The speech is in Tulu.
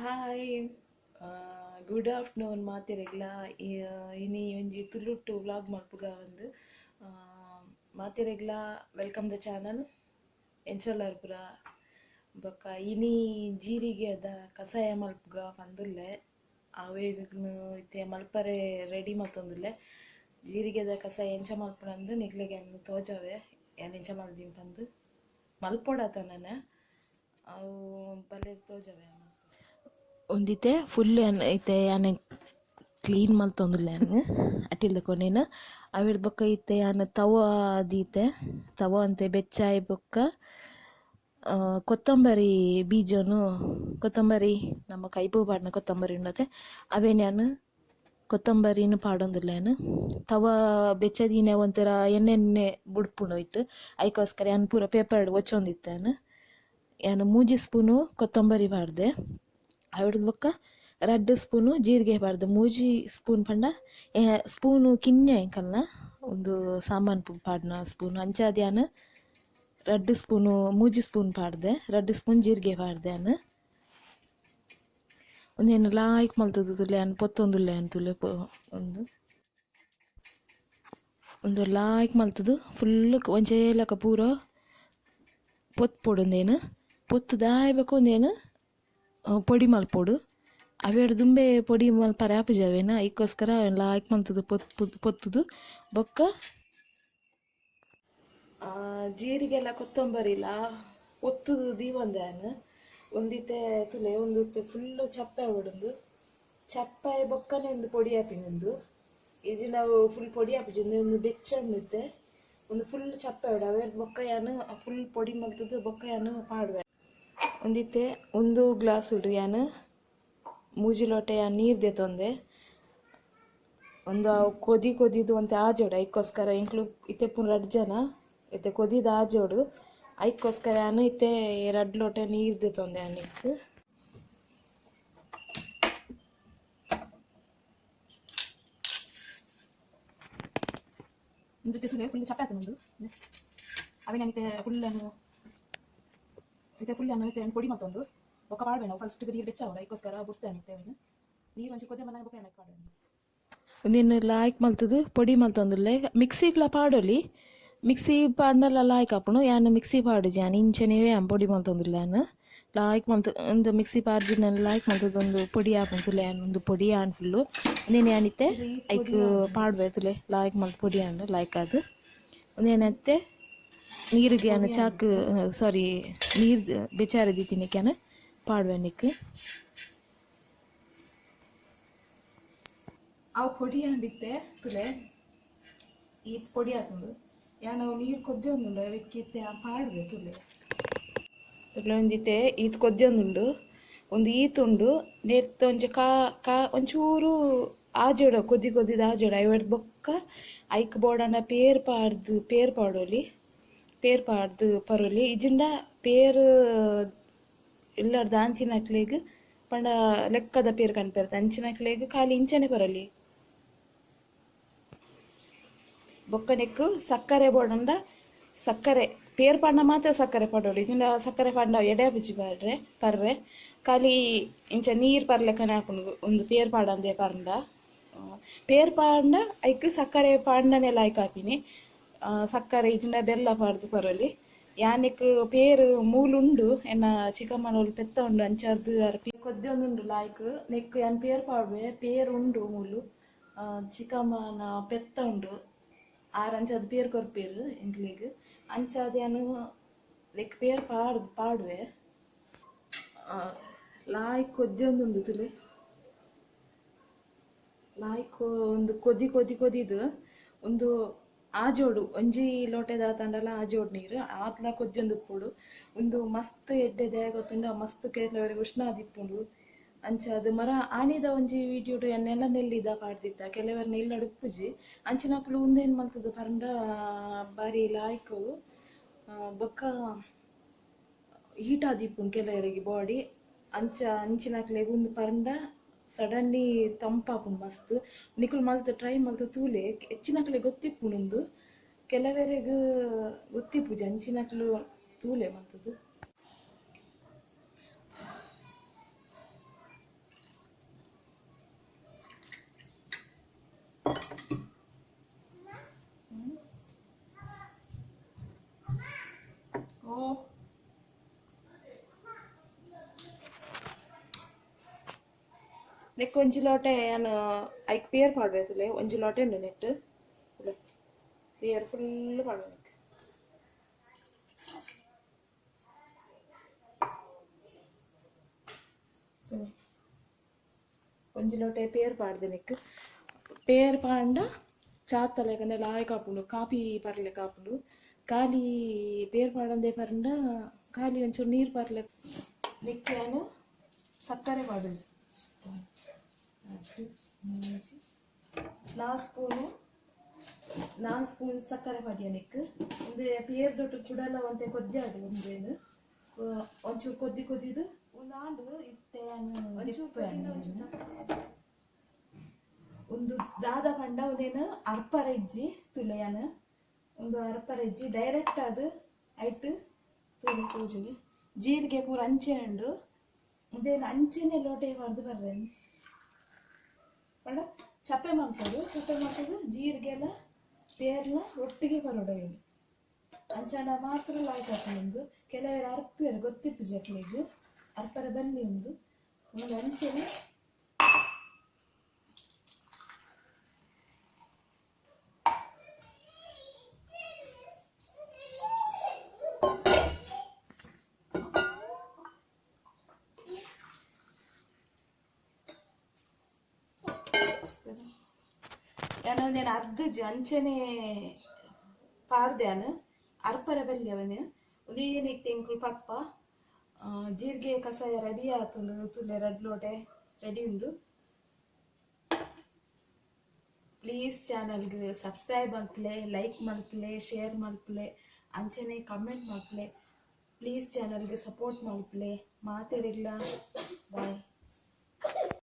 ಹಾಯ್ ಗುಡ್ ಆಫ್ಟರ್ನೂನ್ ಮಾತೆರೆಗ್ಲ ಇನಿ ಒಂಜಿ ತುಳುಟ್ಟು ವ್ಲಾಗ್ ಮಲ್ಪುಗ ಒಂದು ಮಾತೆರೆಗ್ಲ welcome the channel ಎಂಚೊಲ್ಲಾರ್ ಪುರ ಬೊಕ್ಕ ಇನಿ ಜೀರಿಗೆದ ಕಸಾಯ ಮಲ್ಪುಗ ಪಂದುಲ್ಲೆ ಅವೇ ಇತ್ತೆ ಮಲ್ಪರೆ ರೆಡಿ ಮಲ್ತೊಂದುಲ್ಲೆ ಜೀರಿಗೆದ ಕಸಾಯ ಎಂಚ ಮಲ್ಪುನಂದು ನಿಕ್ಲೆಗ್ ಯಾನ್ ತೋಜಾವೆ ಯಾನ್ ಎಂಚ ಮಲ್ದಿನಿ ಪಂದು ಮಲ್ಪೊಡಾತ ನನ ಅವು ಬಲೆ ತೋಜಾವೆ. ಒಂದಿತ್ತೆ ಫುಲ್ ಇತ್ತೆ ಯಾನ್ ಕ್ಲೀನ್ ಮಲ್ತೊಂದುಲ್ಲೆ ಯಾನ್ ಅಟಿಲ್ದ ಕೊನೆನ್ ಅವೆಡ್ದ್ ಬೊಕ್ಕ ಇತ್ತೆ ಯಾನ್ ತವ ದೀತೆ ತವ ಅಂತೆ ಬೆಚ್ಚಾಯಿ ಬೊಕ್ಕ ಕೊತ್ತಂಬರಿ ಬೀಜನು ಕೊತ್ತಂಬರಿ ನಮ್ಮ ಕೈಪು ಪಾಡ್ನ ಕೊತ್ತಂಬರಿ ಉಂಡತೆ ಅವೆನ್ ಯಾನ್ ಕೊತ್ತಂಬರಿನ್ ಪಾಡೊಂದುಲ್ಲೆ ಯಾನ್ ತವ ಬೆಚ್ಚ ದೀನೆ ಒಂಥರ ಎಣ್ಣೆ ಎಣ್ಣೆ ಬುಡ್ಪುಂಡು ಇಟ್ಟು ಐಕೋಸ್ಕರ ಯಾನ್ ಪೂರ ಪೇಪರ್ಡ್ ಒಚ್ಚೊಂದಿತ್ತೆ ಯಾನ್ ಯಾನ್ 3 ಸ್ಪೂನು ಕೊತ್ತಂಬರಿ ಪಾಡ್ದೆ ಅವೆಡ್ದ್ ಬೊಕ್ಕ 2 ಸ್ಪೂನು ಜೀರಿಗೆ ಪಾಡ್ದೆ 3 ಸ್ಪೂನ್ ಪಂಡ ಸ್ಪೂನು ಕಿನ್ಯ ಎಂಕಲ್ನ ಒಂದು ಸಾಮಾನ್ ಪಾಡ್ನ ಸ್ಪೂನು ಅಂಚಾದ್ ಯಾನ್ 2 ಸ್ಪೂನು 3 ಸ್ಪೂನ್ ಪಾಡ್ದೆ 2 ಸ್ಪೂನ್ ಜೀರಿಗೆ ಪಾಡ್ದೆ ಯಾನ್ ಒಂದೇನು ಲಾಯ್ಕ್ ಮಲ್ತುದು ತುಲೆ ಯಾನ್ ಪೊತ್ತೊಂದುಲ್ಲೆ ಯಾನ್ ತುಲೆ ಒಂದು ಒಂದು ಲಾಯ್ಕ್ ಮಲ್ತುದು ಫುಲ್ ಒಂಜೇ ಲೆಕ್ಕ ಪೂರ ಪೊತ್ಪೊಡು ಒಂದೇನು ಪೊತ್ತುದಾಯ್ ಬೊಕ್ಕ ಒಂದೇನು ಪೊಡಿ ಮಲ್ಪೊಡು ಅವೆಡ್ ದುಂಬೆ ಪೊಡಿ ಮಲ್ಪರೆ ಆಪುಜಿ ಅವೇನ ಐಕೋಸ್ಕರ ಲಾಯ್ಕ್ ಮಲ್ತುದು ಪೊತ್ತುದು ಬೊಕ್ಕ ಜೀರಿಗೆಲ್ಲ ಕೊತ್ತಂಬರಿಲ ಒತ್ತುದು ದೀವಂದೆ ಯಾನ್ ಒಂದಿತ್ತೆ ತುಲೆ ಒಂದಿತ್ತೆ ಫುಲ್ಲು ಚಪ್ಪೆ ಆವೊಡುಂದು ಚಪ್ಪೆ ಬೊಕ್ಕನೆ ಒಂದು ಪೊಡಿ ಆಪಿನ ಉಂದು ಇಜ್ಜಿಂಡ ಅವು ಫುಲ್ ಪೊಡಿ ಆಪುಜಿ ಒಂದು ಬೆಚ್ಚ ಉಂಡಿತ್ತೆ ಒಂದು ಫುಲ್ ಚಪ್ಪೆ ಆವೊಡು ಅವೆರ್ದ್ ಬೊಕ್ಕ ಯಾನ್ ಫುಲ್ ಪೊಡಿ ಮಲ್ತುದು ಬೊಕ್ಕ ಯಾನ್ ಪಾಡುವೆ. ಒಂದಿತ್ತೆ ಒಂದು ಗ್ಲಾಸ್ ಉಡು ಯಾನ್ 3 ಲೋಟ ಯಾನ್ ನೀರು ದೆತೊಂದೆ ಒಂದು ಅವು ಕೊದಿ ಕೊದಿದು ಒಂತೆ ಆಜೋಡು ಐಕೋಸ್ಕರ ಎಂಕ್ಲು ಇತ್ತೆ ಪೂರ 2 ಜನ ಇತ್ತೆ ಕೊದಿದು ಆಜೋಡು ಐಕೋಸ್ಕರ ಯಾನ್ ಇತ್ತೆ 2 ಲೋಟ ನೀರು ದೆತೊಂದೆ ಯಾನಿಕ್ ಒಂದಿತ್ತೆ ಫುಲ್ ಚಪ್ಪೆ ಆತುಂಡು ಅವೆ ನಾನು ಇತ್ತೆ ಫುಲ್ ಇತ್ತೆ ಫುಲ್ ಯಾನ್ ಇತ್ತೆ ಪೊಡಿ ಮಲ್ತೊಂದು ಬೊಕ್ಕ ಪಾಡ್ವೆ ನಾವು ಫಸ್ಟ್ ನೀರು ಬೆಚ್ಚಾವೊಡು ಐಕೋಸ್ಕರ ಬುಡ್ತೇನೆ ಇತ್ತೆ ಅವೆನ್ ನೀರು ಒಂಚಿ ಕೊದೆ ಮಲ್ಲಾಗ ಬೊಕ್ಕ ಯಾನ್ ಪಾಡ್ವೆ. ಒಂದೆನ್ ಲಾಯ್ಕ್ ಮಲ್ತುದು ಪೊಡಿ ಮಲ್ತೊಂದುಲ್ಲೆ ಮಿಕ್ಸಿಗ್ಲ ಪಾಡೊಲಿ ಮಿಕ್ಸಿ ಪಾಡ್ಂಡಲ ಲಾಯ್ಕ್ ಆಪುಂಡು ಯಾನ್ ಮಿಕ್ಸಿ ಪಾಡುಜಿ ಯಾನ್ ಇಂಚನೆ ಯಾನ್ ಪೊಡಿ ಮಲ್ತೊಂದುಲ್ಲೆ ಯಾನ್ ಲಾಯ್ಕ್ ಮಲ್ತು ಒಂದು ಮಿಕ್ಸಿ ಪಾಡ್ಜಿ ನಾನು ಲಾಯ್ಕ್ ಮಲ್ತುದು ಒಂದು ಪೊಡಿ ಆಪುಂಡು ತುಲೆ ಯಾನ್ ಒಂದು ಪೊಡಿ ಆಂಡ್ ಫುಲ್ಲು ಒಂದೇನು ಯಾನ್ ಇತ್ತೆ ಐಕ್ ಪಾಡ್ವೆ ತುಲೆ ಲಾಯ್ಕ್ ಮಲ್ತ್ ಪೊಡಿ ಆಂಡ್ ಲಾಯ್ಕ್ ಆದ್ ಒಂದೇನತ್ತೆ ನೀರಿಗೆ ಯಾನ್ ಚಾಕ್ ಸಾರಿ ನೀರು ಬೆಚಾರ ದೀತಿನಕ್ಕೆ ಯಾನ್ ಪಾಡ್ವೆ ನಿಕ್ ಅವು ಪೊಡಿ ಆಂಡಿತ್ತೆ ತುಲೆ ಈ ಪೊಡಿ ಆಪುಂಡು ಯಾನ್ ಅವು ನೀರು ಕೊದ್ದೊಂದುಂಡು ಅವೆಕ್ ಇತ್ತೆ ಪಾಡ್ವೆ ತುಲೆ ತುಲೆ ಒಂದಿತ್ತೆ ಈತ್ ಕೊದ್ದೊಂದುಂಡು ಒಂದು ಈತ್ ಉಂಡು ನೆತ್ತ ಒಂಜಿ ಕಾ ಕಾ ಒಂಚೂರು ಆಜೋಡು ಕೊದಿ ಕೊದಿದ ಆಜೋಡು ಐವೆಡ್ದ್ ಬೊಕ್ಕ ಐಕ್ ಬೋಡಾಂಡ ಪೇರ್ ಪಾಡ್ದು ಪೇರ್ ಪಾಡೊಲಿ ಪೇರ್ ಪಾಡ್ದು ಪರೊಲಿ ಇಜ್ಜಿಂಡ ಪೇರ್ ಇಲ್ಲಡ್ದ್ ಅಂಚಿನಕ್ಲೆಗ್ ಪಂಡ ಲೆಕ್ಕದ ಪೇರ್ ಕನ್ಪೆರ್ ಅಂಚಿನಕ್ಲೆಗ್ ಖಾಲಿ ಇಂಚನೆ ಪರೊಲಿ ಬೊಕ್ಕ ನೆಕ್ಕ್ ಸಕ್ಕರೆ ಬೋಡಂಡ ಸಕ್ಕರೆ ಪೇರ್ ಪಾಡ್ಂಡ ಮಾತ್ರ ಸಕ್ಕರೆ ಪಾಡೊಲಿ ಇಜ್ಜಿಂಡ ಸಕ್ಕರೆ ಪಾಡ್ಂಡ ಎಡೆ ಆಪುಜಿ ಪಾಡ್ರೆ ಪರ್ರೆ ಖಾಲಿ ಇಂಚ ನೀರು ಪರ್ಲೆಕ್ಕನೆ ಆಪುಂಡು ಒಂದು ಪೇರ್ ಪಾಡಂದೆ ಪರ್ಂಡ ಪೇರ್ ಪಾಡ್ಂಡ ಐಕ್ ಸಕ್ಕರೆ ಪಾಡ್ಂಡನೆ ಲಾಯ್ಕ್ ಆಪಿನಿ ಸಕ್ಕರೆ ಇಜ್ಜಿಂಡ ಬೆಲ್ಲ ಪಾಡ್ದು ಪರೊಲಿ ಯಾನಿಕ್ ಪೇರ್ ಮೂಲುಂಡು ಎನ್ನ ಚಿಕ್ಕಮ್ಮನೋಲು ಪೆತ್ತ ಉಂಡು ಅಂಚಾರ್ದ್ ಅರ್ ಕೊದ್ದೊಂದುಂಡು ಲಾಯ್ಕ್ ನೆಕ್ಕ್ ಯಾನ್ ಪೇರ್ ಪಾಡುವೆ ಪೇರ್ ಉಂಡು ಮೂಲು ಚಿಕ್ಕಮ್ಮನ ಪೆತ್ತ ಉಂಡು ಆರ್ ಅಂಚಾದ್ ಪೇರ್ ಕೊರ್ಪೇರ್ ಎಂಕ್ಲೆಗ್ ಅಂಚಾದ್ ಯಾನ್ ನೆಕ್ ಪೇರ್ ಪಾಡುವೆ ಲಾಯ್ಕ್ ಕೊದ್ದೊಂದುಂಡು ತುಲೆ ಲಾಯ್ಕ್ ಒಂದು ಕೊದಿ ಕೊದಿ ಕೊದಿದು ಒಂದು ಆಜೋಡು ಒಂಜಿ ಲೋಟೆದ ಆತಂಡಲ ಆಜೋಡು ನೀರು ಆತ್ಲ ಕೊದ್ದೊಂದು ಉಪ್ಪುಡು ಒಂದು ಮಸ್ತ್ ಎಡ್ಡೆ ದಾಯೆ ಗೊತ್ತುಂಡ ಮಸ್ತ್ ಕೆಲವರಿಗೆ ಉಷ್ಣ ಆದಿಪ್ಪುಂಡು ಅಂಚಾದ್ ಮರ ಆನಿದ ಒಂಜಿ ವಿಡಿಯೋಡು ಎನ್ನೆಲ್ಲ ನೆಲ್ಲಿದ ಪಾಡ್ದಿತ್ತ ಕೆಲವರ್ ಇಲ್ಲಡ್ ಉಪ್ಪುಜಿ ಅಂಚಿನಕುಲು ಉಂದೇನ್ ಮಲ್ತುದು ಪಂಡ ಬಾರಿ ಲಾಯ್ಕ್ ಬೊಕ್ಕ ಹೀಟ್ ಆದಿಪ್ಪುಂಡು ಕೆಲವರಿಗೆ ಬಾಡಿ ಅಂಚ ಅಂಚಿನಕ್ಲೆಗ್ ಉಂದು ಪಂಡ ಸಡನ್ಲಿ ತಂಪಾಪುಂಡು ಮಸ್ತ್ ನಿಕುಲು ಮಲ್ತ್ ಟ್ರೈ ಮಲ್ತ್ ತೂಲೆ ಹೆಚ್ಚಿನಕ್ಲೆಗ್ ಗೊತ್ತಿಪ್ಪುಂಡು ಉಂದು ಕೆಲವರೆಗ್ ಗೊತ್ತಿಪ್ಪುಜಿ ಅಂಚಿನಕ್ಲು ತೂಲೆ ಮಲ್ತುದು. ನೆಕ್ ಒಂಜಿ ಲೋಟೆ ಯಾನ್ ಐಕ್ ಪೇರ್ ಪಾಡ್ವೆ ತುಲೆ ಒಂಜಿ ಲೋಟೆ ಉಂಡು ನೆಟ್ ಪೇರ್ ಫುಲ್ ಪಾಡ್ವೆ ನೆಕ್. ಒಂಜಿ ಲೋಟೆ ಪೇರ್ ಪಾಡ್ದೆ ನೆಕ್. ಪೇರ್ ಪಾಂಡ ಚಾತ್ತಲೆಕಂದೆ ಲಾಯ್ ಕಾಪುಂಡು, ಕಾಪಿ ಪರ್ಲೆ ಕಾಪುಂಡು. ಖಾಲಿ ಪೇರ್ ಪಾಡಂದೆ ಪರಂಡ ಖಾಲಿ ಒಂಚೂರು ನೀರು ಪರ್ಲೆ. ನೆಕ್ ಯಾನ್ ಸಕ್ಕರೆ ಪಾಡುದು 4 ಸ್ಪೂನು 4 ಸ್ಪೂನ್ ಸಕ್ಕರೆ ಪಾಡಿಯ ನೆಕ್. ಒಂದೇ ಪೇರ್ ದೊಡ್ಡ ಕುಡಲ ಒಂತೆ ಕೊದ್ಯಾಡು ಒಂದೇನು ಒಂಚೂರು ಕೊದ್ದಿ ಕೊದ್ದಿದು ಒಂದು ಆಂಡು ಇತ್ತೆ ಒಂದು ದಾದ ಪಂಡ ಒಂದೇನು ಅರ್ಪರೆಜ್ಜಿ ತುಲೆಯಾನ ಒಂದು ಅರ್ಪರೆಜ್ಜಿ ಡೈರೆಕ್ಟ್ ಅದು ಐಟ್ ತುಲೆ ತೋಜುಲಿ. ಜೀರಿಗೆ ಪೂರ ಅಂಚೆ ಉಂಡು ಒಂದೇನು ಅಂಚೆನೆ ಲೋಟೆ ಪಾಡ್ದು ಬರ್ರೆ ಪಂಡ ಚಪ್ಪೆ ಮಾಡ್ಬೋದು. ಚಪ್ಪೆ ಮಾಡ್ಬೋದು ಜೀರಿಗೆಲ್ಲ ಪೇರ್ಲ ಒಟ್ಟಿಗೆ ಬರೋಡವೇನು ಅಂಚಾಂಡ ಮಾತ್ರ ಲಾಯ್ಕ್ ಹಾಕೊಂಡು. ಕೆಲವರು ಅರ್ಪಿಯರು ಗೊತ್ತಿಪ್ಪು ಜಕ್ಲೇಜು ಅರ್ಪರ ಬನ್ನಿ ಒಂದು ಒಂದು ಅಂಚೆನೆ ಯಾನೊಂದೇನು ಅರ್ಧ ಅಂಚೆನೆ ಪಾಡ್ದೆ ಅರ್ಪರ ಬಲ್ಲಿ ಅವನು ಒಂದೇನಿತ್ತು ಎಂಕುಲು ಪಪ್ಪ ಜೀರಿಗೆ ಕಷಾಯ ರೆಡಿ ಆತುಂಡು ತುಲೆ ರಡ್ಡ್ ಲೋಟೆ ರೆಡಿ ಉಂಡು. ಪ್ಲೀಸ್ ಚಾನಲ್ಗೆ ಸಬ್ಸ್ಕ್ರೈಬ್ ಮಲ್ಪಲೆ, ಲೈಕ್ ಮಲ್ಪಲೆ, ಶೇರ್ ಮಲ್ಪಲೆ, ಅಂಚೆನೆ ಕಮೆಂಟ್ ಮಲ್ಪಲೆ. ಪ್ಲೀಸ್ ಚಾನಲ್ಗೆ ಸಪೋರ್ಟ್ ಮಲ್ಪಲೆ. ಮಾತೆರಿಗ್ಲ ಬಾಯ್.